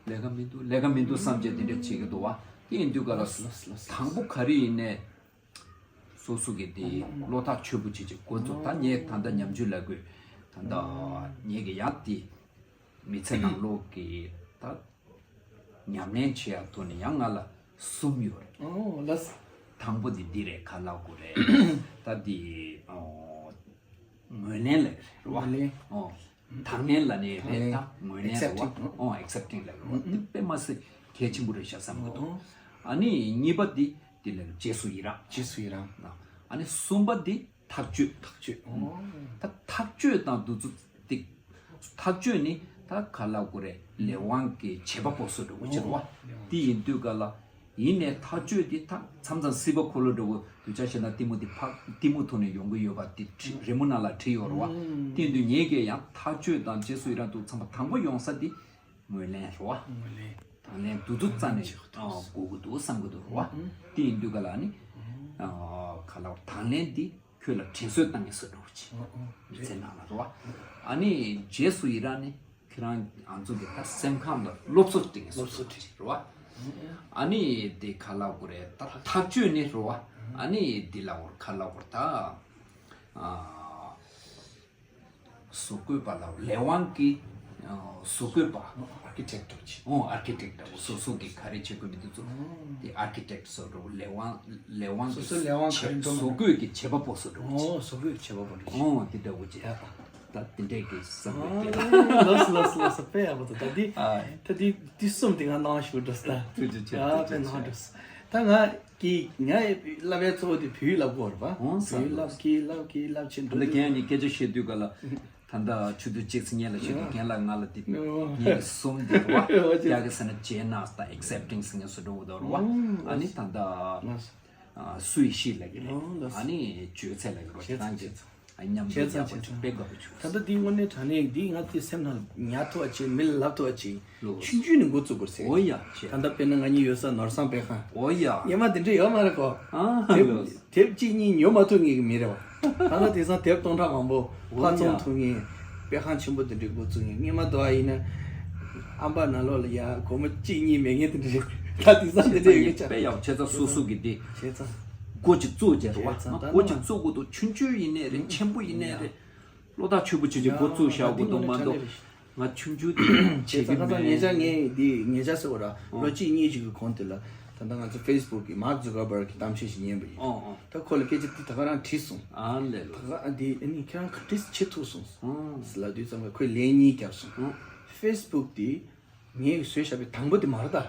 ལས་ཀ་མི་འདུག་ལས་ཀ་མི་འདུག་བསམ་བྱས་དེ་འདྲ་བྱེད་ཀྱི་འདུག་བ། དེ་ཡིན་དུས་ག་ལ་དང་པོ་ག་རེ་ཡིན་ནའི་སོ་སོ་གི་དེ་བློ་ཐག་ཆོད་པོ་བྱེད་ཅིག་འགོ་ཚུགས། ད་ངས་ད་ལྟ་ཉམས་བཅོས་ལབ་དགོས། ད་ལྟ་ངས་གི་ཡང་དེ་མི་ཚེ་ནང་ལོགས་ཀྱི་ད། ཉམས་ལེན་བྱེད་ཡག་ཐོག་ནས་ཡང་ང་ལ་གསུམ་ཡོད་རེད། ཨོ་ལགས། དང་པོ་འདི་འདི་རེད། ག་ལབ་དགོས་རེད། ད་འདི་ཨོ་ངོས་ལེན་ལབ་རེད་བ། ངོས་ལེན། ཨོ་དང་ལེན་ལབ་ནའི་རེད། ད་ངོས་ལེན་རེད་བ། ཨེག་སེབ་ཊིང་། ཨོ་ཨེག་སེབ་ཊིང་ལབ་རེད་བ། འདི་དཔེ་མ་སྲིད་གལ་ཆེན་པོ་རེད་ཤག་བསམ་གི་འདུག་ཨོ། ཨ་ནི་གཉིས་པ་འདི་འདི་ལབ་རྗེས་སུ་ཡི་རང་། རྗེས་སུ་ཡི་རང་། ཨ་ནི་གསུམ་པ་འདི་ཐག་གཅོད། ཐག་གཅོད། ཨོ། ད་ཐག་གཅོད་དང་འདུ་ཚོད་ཏིག་ཐག་གཅོད་ནི་ད་ག་ལབ་དགོས་རེད། ལས་དབང་གི་བྱེད་པ་པོ་སོ་འདྲ་བོ་ཅིག་རེད་བ། ཨོ། དེ་ཡིན་དུས་ག་ལ་ཡིན་ནའི་ཐག་གཅོད་དེ་ད་མཚམས་མཚམས་སྲིད་པ་འཁོར་ལོ་འདྲ་བོ་གདུལ་བྱ་ཞིག་ན་གཏི་མུག་དེ་ཕག་གཏི་མུག་ཐོག་ནས་ཡོང་གི་ཡོད་པ་དེ་རི་མོ་ནང་ལ་བྲིས་ཡོད་རེད་བ། དེ་ཡིན་དུས་ངེད་ཀྱིས་ཡང་ཐག་གཅོད་དང་རྗེས་སུ་ཡི་རང་འདུག་མཚམས་པ་དང་པོ་ཡོང་ས་དེ་ངོས་ལེན་རེད་བ། ངོས་ལེན། དང་ལེན་འདུ་ཚོད་རྩ་ནས་དགོས་ཀྱི་འདུག་བསམ་གྱི་འདུག་རེད་བ། དེ་ཡིན་དུས་ག་ལ་ནི་ག་ལ་དང་ལེན་དེ། ཁྱོད་ལ་དྲན་གསོ་བཏང་ངེས་སུ་འགྲོ་གི་ཨོ་ཨོ་རེད། ཚེ་ནང་ལ་རོ། ཨ་ནི་རྗེས་སུ་ཡི་རང་ནི་ཁྱེད་རང་ང་ཚོ་གི་ད་སེམས་ཁམས་ལ་སློབ་གསོ་སྤྲད་ངེས་སུ་སློབ་གསོ་སྤྲད་རོ། ཨ་ནི་དེ་ག་ལབ་དགོས་རེད། ད་ཐག་གཅོད་ནི་རོ། ཨ་ནི་དེ་ལབ་དགོས་ག་ལབ་དགོས་ད། བཟོ་བཀོད་པ་ལ་ལས་དབང་གི་བཟོ་བཀོད་པ། ཨར་ཀི་ཊེག་ཊི་ཅིག་ཨོ་ཨར་ཀི་ཊེག་ཊི་སོ་སོ་གི་ག་རེ་བྱེད་དགོས་མི་འདུག་ཚོ། དེ་ཨར་ཀི་ཊེག་ཊི་སོ་འགྲོ་ལས་དབང་ལས་དབང་གི་སོ་སོའི་ལས་དབང་ག་རེ་འགྲོ་མི་བཟོ་བཀོད་ཀྱི་བྱེད་པ་པོ་སོ་འགྲོ་ཅིག་ཨོ་བཟོ་བཀོད་ཀྱི་བྱེད་པ་པོ་འགྲོ་ཅིག་ཨོ་དེ་འདྲ་བོ་ཅིག་ད་དེ་འདྲས་ཀྱི་བསམ་བློ་སྐྱེ་ལ། ལགས་ལགས་ལགས་དཔེ་ཡག་པོ་འདུག་ད་འདི་ཨ་ད་འདི་འདི་གསུམ་དེ་ང་གནང་ཞུ་འགྲོ་ས་ད། ཐུགས་རྗེ་ཆེ། ཨ་ཐུགས་རྗེ་དཔེ་གནང་ཆེ། འགྲོ་ས་ད་ང་གི་ང་བསླབ་པའི་གཙོ་བོ་དེ་བོད་ཡིག་བསླབ་དགོས་རེད་པ། ཨོ་ས་བོད་ཡིག་ལགས་བསླབ་ཀྱི་བསླབ་ཀྱི་བསླབ་ཆེན་ད་འགྲོ་ལ་གན་ཡང་ནི་སྐད་ཆ་བཤད་དུས་ག་ལ། ད་ལྟ་ཆུ་ཚོད་གཅིག་ཙམ་ཉལ་ལ་ཤི་དུས་རྒན་ལགས་ང་ལ་དེ་ཉིན་གསུམ་དེ་རེད་བ། ཡག་གི་ཟེར་ན་ཇེ་ནག་དང་ཨེག་སེབ་ཊིང་ཟེར་མཁན་བཟོ་འདྲ་བོ་འདུག་རེད་བ། ཨ་ནི་ད་ལྟ་སུའི་ཤི་ལབ་ཀྱི་རེད། ཨ་ནི་བརྗོད་ཚད་ལབ་ཀྱི་རེད། ཁྱེད་རང་གི་མཉམ་དུ་བྱས་ཙང་དཔེ་དགའ་པོ་བྱུང་། ད་ལྟ་འདི་དངོས་གནས་དྲང་གནས་འདི་ང་ཚོའི་སེམས་ནང་ཉར་ཐུབ་པ་བྱས། མི་ལ་ལབ་ཐུབ་པ་བྱས། ཆུང་ཆུང་ནས་འགོ་བཙུགས་དགོས་ཟེར། ཨོ་ཡ་བྱས། ད་ལྟ་དཔེར་ན་ང་གཉིས་ཡོད་ས་ནོར་བཟང་དཔེ་ཁང་། ཨོ་ཡ། སྔོན་མ་དེ་འདྲ་ཡོད་མ་རེད་གོ། ཨ་དེབ་ལོས། དེབ་གཅིག་གཉིས་ཉོ་མ་ཐུབ་མཁན་གྱི་མི་རེད་བ། ད་ལྟ་དེང་སང་དེབ་སྟོང་ཕྲག་མང་པོ་ཕར་ཨོ་ཡ། བཙོང་ཐུབ་མཁན། དཔེ་ཁང་ཆེན་པོ་དེ་འདྲའི་འགོ་བཙུགས་མཁན། སྔོན་མ་དུ་བ་ཡིན་ན་ཨམ་པ་ནང་ལོགས་ལ་ཡ་སྒོར་མོ་གཅིག་གཉིས་མེད་མཁན་དེ་འདྲ་རེད། ད་དེང་སང་དེ་འདྲ་ཡོད་ཀྱང་། དཔེ་ཡག་བྱས་ཙང་སོ་སོ་གི་དེ་བྱས་ཙང་། འགོ་ཅིག་བཙུགས་བྱས་རེད་བ། བྱས་ཙང་ད་འགོ་ཅིག་ནང་བཙུགས་དགོས་འདུག་ཆུང་ཆུང་ཡིན་ནའི་རེད། ཆེན་པོ་ཡིན་ནའི་རེད། བློ་ཐག་ཆོད་པོ་བྱས་ཀྱི་འགོ་བཙུགས་བཞག་དགོས་འདུག་མ་གཏོགས། ང་ཆུང་ཆུང་དེ་བྱེད་ཀྱི་ད་ལྟ་ཉེ་ཆར་མེད། ངས་འདི་ཉེ་ཆར་ཟེར་བ་ར་ལོ་གཅིག་གཉིས་ཤིག་གི་གོང་དེ་ལ་ད་ལྟ་ང་ཚོ་ཕེ་སི་བུག་གི་མཱག་ཛུ་ཀར་བྷར་གི་གཏམ་བཤད་ཞིག་ཉན་པ་ཡིན། ཨོ་ཨོ། ད་ཁོ་ལ་སྐད་ཆ་དེ་ད་ག་རང་དྲིས་སོང་། ཨ་ལས་ལོ། ད་ག་ཨ་འདི་ཨ་ནི་ཁྱེད་རང་ག་འདྲས་བྱེད་ཐུབ་སོང་ཟེར་ལབ་དུས་ཙམ་པ་ཁོས་ལན་གཉིས་བརྒྱབ་སོང་། ཨོ། ཕེ་སི་བུག་དེ་ངས་བཟོས་བཞག་པའི་དང་པོ་དེ་མ་རེད་ད། ཨ་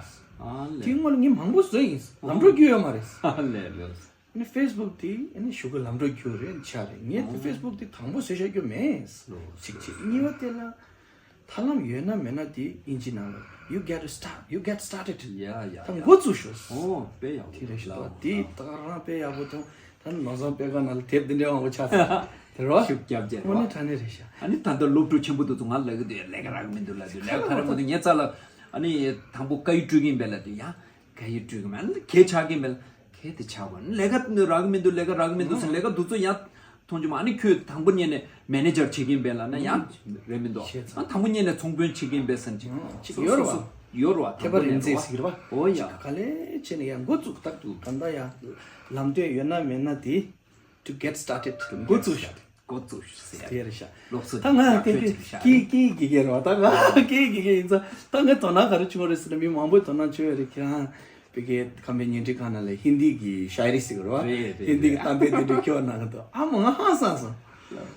ལས། དེའི་སྔོན་ལ་ངས་མང་པོ་བཟོས་ཡིན། ལམ་འགྲོ་རྒྱུ་ཡོད་མ་རེད། ཨ་ལས་ལོ། ཨ་ནི་ཕེ་སི་བུག་དེ་ཨ་ནི་གཞུག་གི་ལམ་འགྲོ་རྒྱུ་རེད་ཆ་རེད། ངས་དེ་ཕེ་སི་བུག་དེ་དང་པོ་བཟོས་བཞག་རྒྱུ་མེད། ལོ། གཅིག་གཅིག་གཉིས་པ་དེ་ལ་ཐབས་ལམ་ཡོད་ན་མེད་ན་དེ་དབྱིན་ཇི་ནང་ལ། You gotta start, you get started. ཡ་ཡ་ད་ཡ། འགོ་བཙུགས་ཤོག་ཨོ་དཔེ་ཡག་པོ་དེ་རེད་ཤག་ལ། དེ་ད་ག་རང་དཔེ་ཡག་པོ་བྱུང་། ད་ནོར་བཟང་དཔེ་ཁང་ནང་ལ་དེབ་འདི་འདྲའི་མང་པོ་ཆགས་ཚར་དེ་རོ། ཤུགས་རྒྱབ་རྒྱབ་དངོས་རོ། གནས་དྲང་གནས་རེད་ཤག་ཨ་ནི་ད་ལྟ་སློབ་ཕྲུག་ཆེན་པོ་དེ་ཚོ་ང་ལ་གི་དེ་ལས་ཀ་རག་གི་མི་འདུག་ལབ་དུས་ལས་ཀ་རག་མི་འདུག་ངས་རྩ་ལ་ཨ་ནི་དང་པོ་ཀ་ཡི་སྤྲོད་ཀྱིན་པས་ལབ་དུས་ཡ། ག་ཡི་སྤྲོད་གི་མེད། གལ་ཆགས་ཀྱི་མེད། གལ་དེ་ཆགས་པ་ནི་ལས་ཀ་རག་གི་མི་འདུག་ལས་ཀ་རག་གི་མི་འདུག་ཟེར། ལས་ཀ་འདུག་ཚོ་ཡང་མཐོང་རྒྱུ་མ། ཨ་ནི་ཁྱོད་དང་པོ་ཉིད་ནས་མེ་ནེ་ཇར་བྱེད་ཀྱིན་པས་ལབ་ན་ཡང་རེད་མི་འདུག་ཤེས་ཚང་། ཨ་དང་པོ་ཉིད་ནས་ཚོང་དཔོན་བྱེད་ཀྱིན་པས་ཟེར་ཅིག་ཅིག་སོ་ཡོད་རེད་སོ་བ། སོ་ཡོད་རེད་བ། ཐེག་པ་རིམ་འཛེགས་ཟེར་གི་རེད་བ། ཨོ་ཡ། ག་ལེ་བྱས་ནས་ཡང་འགོ་བཙུགས་ད་འདུག་ད་ལྟ་ཡང་ལམ་སྟོན་ཡོད་ན་མེད་ན་དེ་to get started འགོ་བཙུགས་ཤག་འགོ་བཙུགས་ཤིག་ཟེར་ཡ། དེ་རེད་ཤག་སློབ་གསོ་ད་ང་དེ་དེ་སྐྱིད་སྐྱིད་དགེ་རྒན་རེད་བ། ད་ང་སྐྱིད་དགེ་རྒན་ཡིན་ཙང་ད་ངའི་དོ་སྣང་ག་རེ་བྱུང་བ་རེད་ཟེར་ན། མི་མང་པོས་དོ་སྣང་བྱུང་བ་རེད། ཁྱེད་རང་བོད་སྐད་ཁམས་པའི་བརྙན་འཕྲིན་ཁང་ནང་ལ་ཧིན་དི་གི་ཤ་ཡི་རི་ཟེར་གི་རེད་བ། རེད་རེད་ཧིན་དི་གི་རེད། གཏམ་དཔེ་དེ་འདྲ་ཁྱོད་ནང་གི་འདུག་ཨ་མ་ང་ཧང་སངས་སོང་།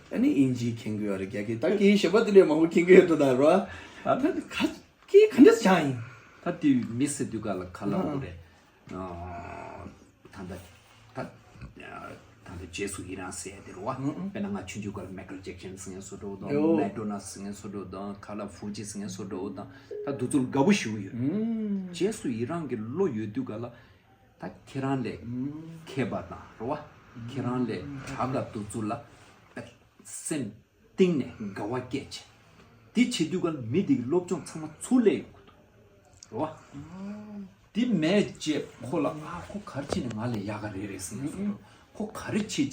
ཨ་ནི་དབྱིན་ཇི་མཁྱེན་གི་ཡོད་རེད། རྒྱ་སྐད་ད་སྐད་ཡིག་གཞན་པ་དེ་ལས་མང་པོ་མཁྱེན་གི་ཡོད་འགྲོ་ད་རེད་བ། ད་ག་སྐད་ག་འདྲས་སྦྱངས་ཡིན། ད་དེ་མི་ཟེར་དུས་ག་ལ་ཁ་ལ་འོ་རེད། ད་ལྟ་ད་ད་ལྟ་རྗེས་སུ་ཡི་རང་ཟེར་ཡ་དེ་རེད་བ། དཔེར་ན་ང་ཆུང་ཆུང་སྐབས་ལ་མེ་ཀལ་ཇེག་སན་ཟེར་མཁན་བཟོ་འདྲ་བོ་དང་། ཡོ། མེ་ཌོ་ན་ཟེར་མཁན་བཟོ་འདྲ་བོ་དང་། ཁ་ལ་ཧྥུ་ཇི་ཟེར་མཁན་བཟོ་འདྲ་བོ་དང་། ད་དེ་ཚོ་ལ་དགའ་པོ་ཞེ་པོ་ཡོད། རྗེས་སུ་ཡི་རང་གི་བློ་ཡོད་དུས་ག་ལ་ད་ཁྱེད་རང་ལས་མཁས་པ་དང་རེད་བ། ཁྱེད་རང་ལས་དྲག་ག་དེ་ཚོ་ལ་སེམས་གཏིང་ནས་དགའ་བ་སྐྱེས་བྱས། དེ་བྱེད་དུས་ག་ལ་མི་དེ་གི་སློབ་སྦྱོང་ཚང་མ་ཚུར་སླེབས་ཡོང་གི་འདུག་རེད་བ། དེ་མེད་ཅེས་ཁོ་ལ་ཨ་ཁོ་ག་རེ་བྱས་ནས་ང་ལས་ཡག་ག་རེད་རེད་ཟེར་མཁན་བཟོ་འདྲ། ཁོ་ག་རེ་བྱས་བྱས་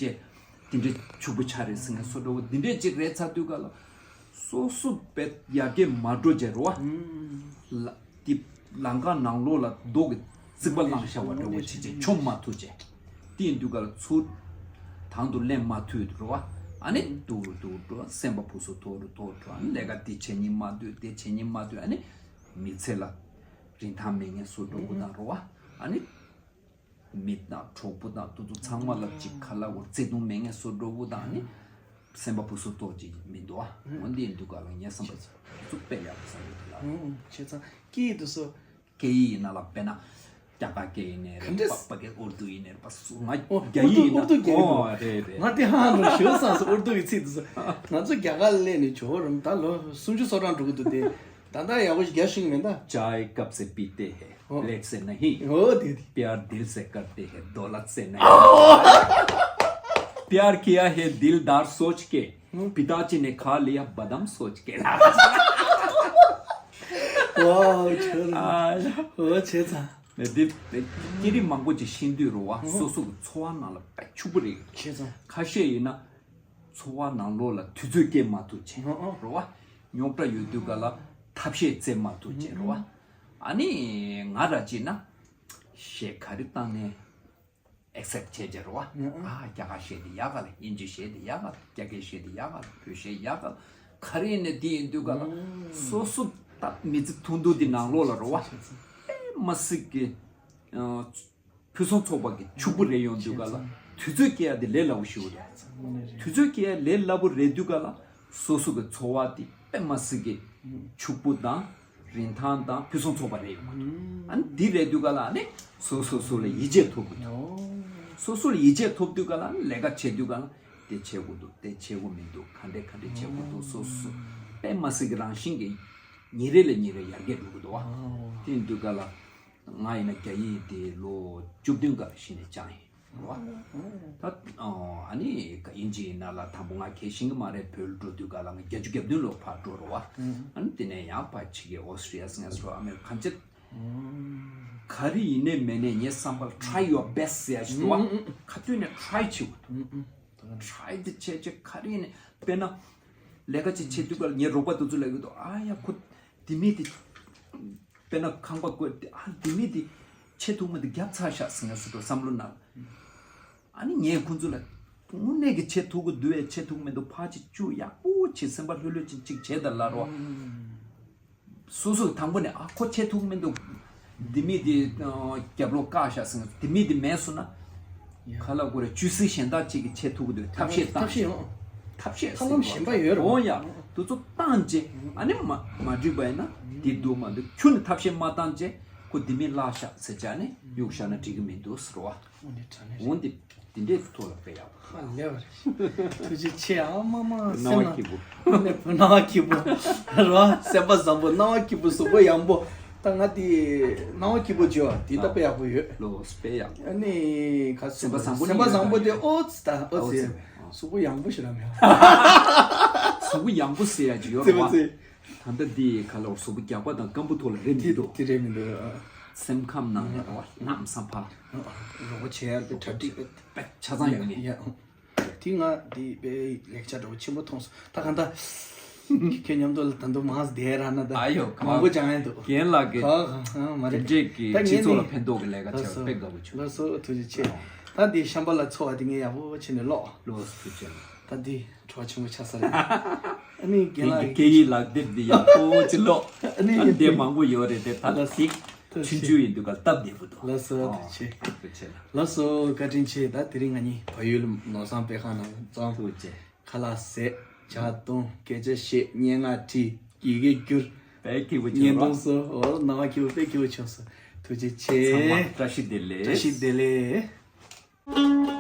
དེ་འདྲའི་ཕྱུག་པོ་ཆགས་རེད་ཟེར་མཁན་བཟོ་འདྲ་བོ་འདི་འདྲས་ཅིག་རེད་ཚར་དུས་ག་ལ་སོ་སོ་དཔེ་ཡར་རྒྱས་མ་འགྲོ་བྱས་རེད་བ། ལ་དེ་ལམ་ཁ་ནང་ལོགས་ལ་རྡོ་གི་རྩིག་པ་བླངས་བཞག་པ་འདྲ་བོ་བྱས་བྱས་མཆོང་མ་ཐུབ་བྱས། དེ་ཡིན་དུས་ག་ལ་ཚུར་དང་དུ་ལེན་མ་ཐུབ་རེད་བ། ཨ་ནི་སྡུག་རུ་སྡུག་རུ་འགྲོ། སེམས་པ་ཕུ་སུ་མཐོ་རུ་མཐོ་རུ་འགྲོ། ཨ་ནི་ལས་ཀ་འདི་བྱེད་སྙིང་མ་འདོད་དེ་བྱེད་སྙིང་མ་འདོད། ཨ་ནི་མི་ཚེ་ལ་རིན་ཐང་མེད་མཁན་བཟོ་འདྲ་བོ་དང་རེད་བ། ཨ་ནི་མི་དང་གྲོགས་པོ་དང་དེ་ཚོ་ཚང་མ་ལ་ཅིག་ཁ་ལག་བར་བརྩེ་དུང་མེད་མཁན་བཟོ་འདྲ་བོ་དང་། ཨ་ནི་སེམས་པ་ཕུ་སུ་མཐོ་ཅིག་མི་འདུག་ཨ། འོན་ཏེ་ཡིན་དུས་ག་ལ་ངས་བསམ་པ་ཚུགས་པས་ཡག་པོ་བསམ་གྱི་འདུག་ལ། བྱས་ཙང་སྐད་ཡིག་དེ་ཚོ། སྐད་ཡིག་ཡིན་ན་ལ་དཔེར་ན་རྒྱ་གར་སྐད་ཡིན་ནའི་རེད། ག་འདྲས། པ་པ་སྐད་ཨུར་དུ་ཡིན་ནའི་རེད། པ་སུ་ང་ཨོ་རྒྱ་ཡིག་ཡིན་ན། ཨུར་དུ་རྒྱ་ཡིག་ཨོ་རེད་རེད། ང་དེ་ཧང་རུ་ཞུ་སང་སོ་ཨུར་དུ་གི་ཚིག་དེ་ཚོ། ང་ཚོ་རྒྱ་གར་སླེབས་ནས་ཇོ་བོ་རམ་ད་ལོ་སུམ་ཅུ་སོ་གྲངས་འགྲོ་གི་འདུག་སྟེ། ད་ལྟ་ཡག་པོ་ཞིག་རྒྱག་ཤེས་ཀྱི་མེད་ད། चाय कप से पीते हैं, प्लेट से नहीं। ཨོ་དེ་དེ། प्यार दिल से करते हैं, दौलत से नहीं। प्यार किया है दिलदार सोच के, पिताजी ने खा लिया बादाम सोच के। ཝའོ་ཆོ་རེད། ཨོ་བྱས་ཙང་། ནས་འདི་སྐད་རིགས་མང་པོ་ཅིག་ཤེས་དུས་རེད་བ། སོ་སོ་གི་འཚོ་བ་ནང་ལ་དཔེ་ཕྱུག་པོ་རེད། བྱས་ཙང་། ཁ་ཤས་ཡིན་ན་འཚོ་བ་ནང་ལོགས་ལ་དུས་ཚོད་སྐྱེལ་མ་ཐུབ་བྱས་རེད་བ། རྙོག་དྲ་ཡོད་དུས་ག་ལ་ཐབས་ཤེས་བཙལ་མ་ཐུབ་བྱས་རེད་བ། ཨ་ནི་ང་ར་ཅིག་ན་གཞས་ག་རེ་བཏང་ནས་ཨེག་སེབ་བྱས་བྱས་རེད་བ། ཨ་རྒྱ་གར་གཞས་དེ་ཡག་ག་ལ། དབྱིན་ཇི་གཞས་དེ་ཡག་ག་ལ། རྒྱ་སྐད་གཞས་དེ་ཡག་ག་ལ། བོད་གཞས་ཡག་ག་ལ། ག་རེ་ཡིན་ནས་དེ་ཡིན་དུས་ག་ལ་སོ་སོ་ད་མི་ཚེ་ཐུང་ཐུང་དེ་ནང་ལོགས་ལ་རེད་བ། དཔེ་མ་སྲིད་ཀྱི་ཕུན་སུམ་ཚོགས་པ་གི་ཕྱུག་པོ་རེད་ཡོང་དུས་ག་ལ་དུས་ཚོད་སྐྱེལ་ཡ་དེ་ལས་སླ་པོ་ཞིག་རེད། དུས་ཚོད་སྐྱེལ་ཡ་ལས་སླ་པོ་རེད་དུས་ག་ལ་སོ་སོ་གི་འཚོ་བ་དེ་དཔེ་མ་སྲིད་ཀྱི་ཕྱུག་པོ་དང་རིན་ཐང་དང་ཕུན་སུམ་ཚོགས་པ་རེད་ཡོང་གི་འདུག་ཨ་ནི་དེ་རེད་དུས་ག་ལ་ཨ་ནི་སོ་སོ་སོ་ལ་ཡིད་ཆེས་ཐོབ་གི་འདུག་སོ་སོ་ལ་ཡིད་ཆེས་ཐོབ་དུས་ག་ལ་ལས་ཀ་བྱེད་དུས་ག་ལ། བྱེད་དགོས་འདུག་དེ་བྱེད་དགོས་མི་འདུག་ག་འདྲས་ག་འདྲས་བྱེད་དགོས་འདུག་སོ་སོ་དཔེ་མ་སྲིད་ཀྱི་རང་བཞིན་གྱི་ཉིན་རེ་ལ་ཉིན་རེ་ཡར་རྒྱས་འགྲོ་གི་འདུག་བ། དེ་ཡིན་དུས་ག་ལ་ང་ཡིན་ན་རྒྱ་ཡིག་དེ་ལོ་བཅུ་བདུན་སྐབས་གཞི་ནས་སྦྱངས་ཡིན་རེད་བ། ད་ཨ་ནི་ཨིན་ཇི་ཡིན་ན་ལ་དང་པོ་ང་གལ་ཤེས་ཀྱི་མ་རེད། བོད་ལ་འགྲོ་དུས་ག་ལ་ང་བརྒྱད་ཅུ་གྱ་བདུན་ལོ་ཕར་འགྲོ་རེད་བ། ཨ་ནི་དེ་ནས་ཡང་ཕར་ཕྱི་རྒྱལ་ཨོ་སི་ཊི་རི་ཡ་སིང་ག་པོར་ཨ་མེ་རི་ཁ་གང་ཅི། ག་རེ་ཡིན་ནའི་མིན་ནའི་ངའི་བསམ་པར་try your best ཟེར་ཡ་ཞིག་འདུག་བ། ཁ་ཐུག་ནས་try བྱེད་དགོས་འདུག try དེ་བྱས་བྱས་ག་རེ་ཡིན་ནའི་དཔེར་ན་ལས་ཀ་ཅིག་བྱེད་དུས་ག་ལ་ངའི་རོགས་པ་དེ་ཚོ་ལབ་ཀྱི་འདུག་ཨ་ཡ་ཁོ་དེ་མི་དེ་དཔེར་ན་ཁང་པ་བཀོད་དེ་ཨ་དེ་མི་དེ་བྱེད་ཐུབ་མི་འདུག་རྒྱབ་ཚར་ཤག་ཟེར་ངས་ཟེར་འགྲོ་བསམ་བློ་ནང་། ཨ་ནི་ངས་ཁོང་ཚོ་ལ་དངོས་གནས་ཀྱི་བྱེད་ཐུབ་ཀྱི་འདུག་བས་བྱེད་ཐུབ་ཀྱི་མི་འདུག་ཕར་ཅིག་བཅུག་ཡག་པོ་བྱེད་སེམས་པ་ལྷོད་ལྷོད་ཅིག་ཅིག་བྱེད་དང་ལབ་རོགས། སོ་སོ་དང་པོ་ནས་ཨ་ཁོ་བྱེད་ཐུབ་ཀྱི་མི་འདུག་འདི་མི་འདི་རྒྱབ་ལོག་བཀག་བཞག་ཟེར་འདི་མི་འདི་མེད་སོང་ན་ག་ལ་གོ་རེ་བཅུ་སྲིད་གཞན་དག་ཅིག་གིས་བྱེད་ཐུབ་ཀྱི་འདུག་ཐབས་ཤེས་བཏང་ཐབས་ཤེས་ཡོང་ཐབས་ཤེས་ཐབས་ལམ་གཞན་པ་ཡོད་རེད་འོང་ཡ་དུ་ཚོ་བཏང་རྗེས་ཨ་ནི་མ་མ་འགྲིག་པ་ཡིན་ན་འདི་འདུག་མ་འདུག་ཁྱོན་ནས་ཐབས་ཤེས་མ་བཏང་རྗེས། ཁོ་དེ་མིན་བརླག་ཤག་ཟེར་བྱས་ནས་གཡུག་བཞག་ན་འགྲིག་གི་མི་འདུག་ཟེར་བ། འོ་ནི་དྲ་ནས་འོ་འདི་འདི་འདྲའི་ཐོག་ལ་དཔེ་ཡག་པོ། ཨ་ལེ་བ་རེད། ཐུགས་རྗེ་ཆེ་ཨ་མ་མ་སེམས་ལ་སྣང་བ་སྐྱིད་པོ། ནས་སྣང་བ་སྐྱིད་པོ་རེད་བ། སེམས་པ་བཟང་པོ་སྣང་བ་སྐྱིད་པོ་གཟུགས་པོ་ཡངས་པོ། ད་ང་དེ་སྣང་བ་སྐྱིད་པོ་བརྗོད་བ་དེ་ད་དཔེ་ཡག་པོ་ཡོད། ལོ་དཔེ་ཡག་པོ། ཨ་ནི་ག་སེམས་པ་བཟང་པོ་ནི་སེམས་པ་བཟང་པོ་དེ་ཨོ་ཙི་ད་ཨོ་ཙི་གཟུགས་པོ་ཡངས་པོ་ཞིག་ར་མེད། གཟུགས་པོ་ཡངས་པོ་ཟེར་ཡ་ཅིག་ཡོད་རེད་བ། ད་ལྟ་འདི་ག་ལ་བར་གཟུགས་པོ་རྒྱགས་པ་དང་སྐམ་པོ་ཐོག་ལ་རེད་མི་འདུག་དེ་རེད་མི་འདུག་སེམས་ཁམས་ནང་ལ་རེད་བ་གནམ་ས་ཕ། རོགས་པ་བྱེད་ཡ་དེ་གྲ་སྒྲིག་པ་ཆ་ཚང་ཡོད་ངེས། ཡ་དེ་ང་དེ་པའི་ལེགས་ཆ་འདྲ་བོ་ཆེན་པོ་མཐོང་སོང་ད་ག་ད། ཁྱེད་མཉམ་དུ་ལ་ད་དུང་མང་བསྡད་ར་ན་ད་ཨ་ཡོ་མང་པོ་སྦྱང་ཡ་འདུག་རྒན་ལགས་ཀྱི་ག་ག་མ་རེད་དེ་འདྲས་ཀྱི་ད་སྤྱི་ངས་ཚོགས་ལ་ནི་ཕན་ཐོགས་ཀྱི་ལས་ཀ་ལགས་བྱས་པ་སོ་དཔེ་དགའ་པོ་བྱུང་། ལགས་སོ་ཐུགས་རྗེ་ཆེ། ད་འདི་ཤམ་པ་ལ་ཚོ་བ་དེ་ངས་ཡག་པོ་བྱས་ནས་ཀློག་ལོ་སུ་ཅན། ད་འདི་བྲོ་བ་ཆེན་པོ་ཆགས་ས་རེད། ཨ་ནི་རྒན་ལགས་སྐད་ཡིག་ལག་དེབ་འདི་ཡག་པོ་ཅིག་ཀློག་ཨ་ནི་ཨ་འདི་མང་པོ་ཡོད་རེད་དེ་ད་ལ་ལགས་སོ། ཐུགས་ཆུང་ཆུང་ཡིན་དུས་ཀ་སྟབས་བདེ་པོ་འདུག་ལགས་སོ་ཨོ་ཐུགས་རྗེ་ཆེ། ཐུགས་རྗེ་ཆེ་ལགས། ལགས་སོ་བཀའ་དྲིན་ཆེ། ད་དེ་རིང་ང་གཉིས་བལ་ཡུལ་ནོར་བཟང་དཔེ་ཁང་ནང་འཛོམས། ཐུགས་རྗེ་ཆེ། ཁ་ལག་བཟས། ཇ་བཏུང་། སྐད་ཆ་བཤད། སྙན་ངག་བྲིས། ཡི་གེ་བསྒྱུར། དཔེ་སྐྱིད་པོ་བྱུང་བ། བརྙན་ཐུང་བཟོ། འོ་སྣང་བ་སྐྱིད་པོ་དཔེ་སྐྱིད་པོ་བྱུང་སོང་། ཐུགས་རྗེ་ཆེ། ཚང་མ་བཀྲ་ཤིས་བདེ་ལེགས། བཀྲ་ཤིས་བདེ་ལེགས།